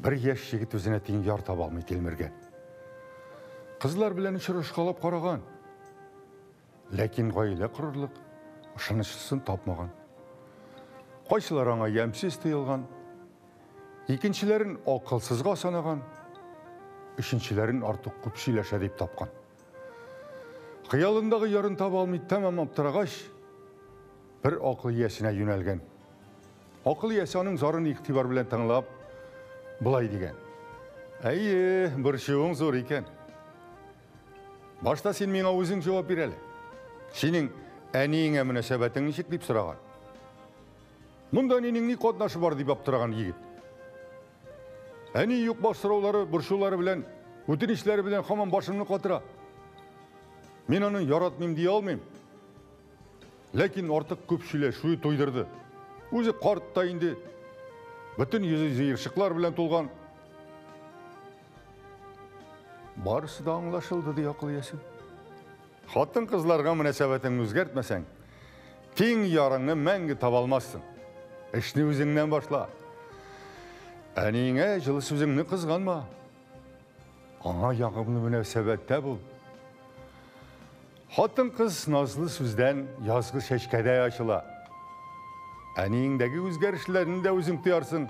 Бер яшь егет үзенә тиң яр таба алмый тилмергән. Кызлар белән очрашкалап караган. Ләкин гаилә корырлык ышанычлысын тапмаган. Кайсылар аңа ямьсез тоелган, икенчеләрен акылсызга санаган, өченчеләрен артык күп сөйләшә дип тапкан. Хыялындагы ярын таба алмый тәмам аптырагач, бер акыл иясенә юнәлгән. Акыл иясе аның зарын игътибар белән тыңлап, болай дигән. Әйе, борчуың зур икән. Башта син миңа үзең җавап бир әле. Синең әниеңә мөнәсәбәтең ничек дип сораган. Монда әнинең ни катнашы бар дип аптыраган егет. Әни юк баш сораулары, борчулары белән, үтенечләре белән һаман башымны катыра. Мин аны яратмыйм дия алмыйм. Ләкин артык күп сөйләшүе туйдырды. Үзе карт та инде. Бөтен йөзе җыерчыклар белән тулган. Барысы да аңлашылды, ди акыл иясе. Хатын-кызларга мөнәсәбәтеңне үзгәртмәсәң, тиң ярыңны мәңге таба алмассың. Эшне үзеңнән башла. Әниеңә җылы сүзеңне кызганма. Аңа ягымлы мөнәсәбәттә бул. Хатын-кыз назлы сүздән язгы чәчкәдәй ачыла. Әниеңдәге үзгәрешләрне дә үзең тоярсың.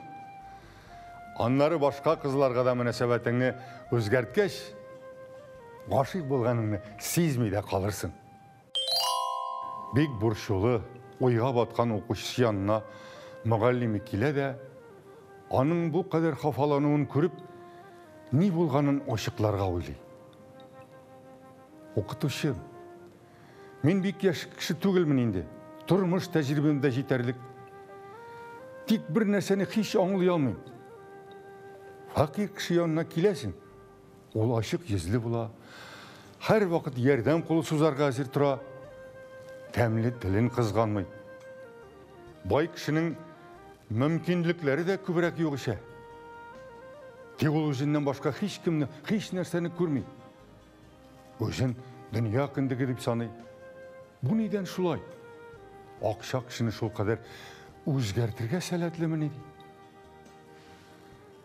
Аннары башка кызларга да мөнәсәбәтеңне үзгәрткәч, гашыйк булганыңны сизми дә калырсың. Бик борчулы, уйга баткан укучысы янына мөгаллиме килә дә, аның бу кадәр хафалануын күреп, ни булганын ачыкларга уйлый. Укытучы, мин бик яшь кеше түгелмен инде. Тормыш тәҗрибәм дә җитәрлек. Тик бер нәрсәне һич аңлый алмыйм. Фәкыйрь кеше янына киләсең, ул ачык йөзле була, һәрвакыт ярдәм кулы сузарга әзер тора, тәмле телен кызганмый. Бай кешенең мөмкинлекләре дә күбрәк юк ишә. Тик ул үзеннән башка һич кемне, һич нәрсәне күрми. Үзен дөнья кендеге дип саный. Бу нидән шулай? Акча кешене шулкадәр үзгәртергә сәләтлемени?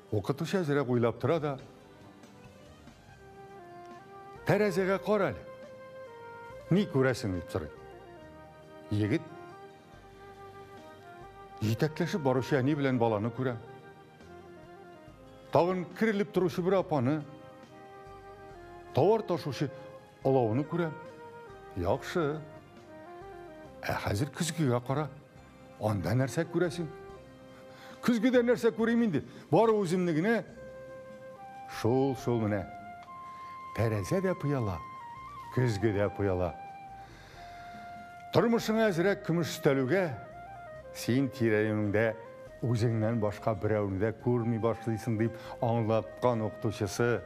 Укытучы әзрәк уйлап тора да, тәрәзәгә кара әле. Ни күрәсең дип сорый. Егет җитәкләшеп баручы әни белән баланы күрә. Тагын керелеп торучы бер апаны, товар ташучы олауны күрә. Яхшы. Ә хәзер көзгегә кара. Анда нәрсә күрәсең? Көзгедә нәрсә күрим инде? Бары үземне генә. Шул, шул менә. Тәрәзә дә пыяла, көзге дә пыяла. Тормышыңа әзрәк көмеш өстәлүгә, син тирә-юнеңдә үзеңнән башка берәүне дә күрми башлыйсың, дип аңлаткан укытучысы.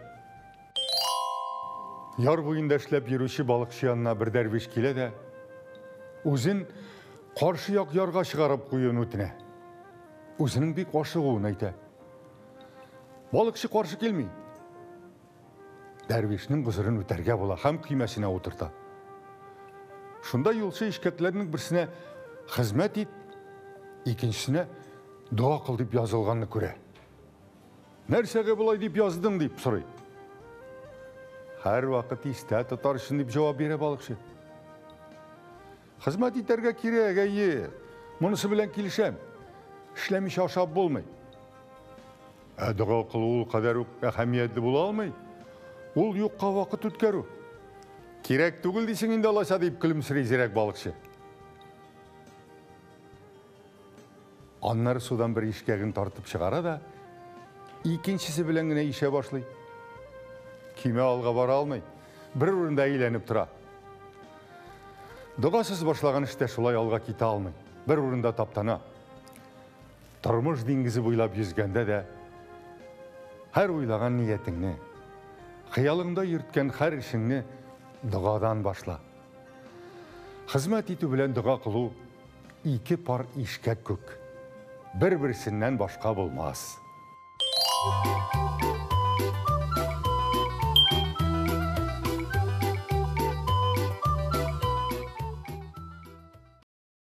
Яр буенда эшләп йөрүче балыкчы янына бер дәрвиш килә дә, үзен каршы як ярга чыгарып куюын үтенә. Үзенең бик ашыгуын әйтә. Балыкчы каршы килми. Дәрвишнең гозерен үтәргә була һәм көймәсенә утырта. Шунда юлчы ишкәкләрнең берсенә хезмәт ит, икенчесенә дога кыл дип язылганны күрә. Нәрсәгә болай дип яздың дип сорый. Һәрвакыт истә тотар өчен дип җавап бирә балыкчы. Хезмәт итәргә кирәк, әйе. Монысы белән килешәм. Эшләмичә ашап булмый. Ә дога кылу ул кадәр үк әһәмиятле була алмый. Ул юкка вакыт үткәрү. Кирәк түгел дисең инде алайса, дип көлемсери зирәк балыкчы. Аннары судан бер ишкәген тартып чыгара да, икенчесе белән генә ишә башлый. Көймә алга бара алмый, бер урында әйләнеп тора. Догасыз башлаган эштә шулай алга китә алмый, бер урында таптана. Тормыш диңгезе буйлап йөзгәндә дә һәр уйлаган ниятеңне, хыялыңда йөрткән һәр эшеңне догадан башла. Хезмәт итү белән дога кылу ике пар ишкәк күк. Бер-берсеннән башка булмас.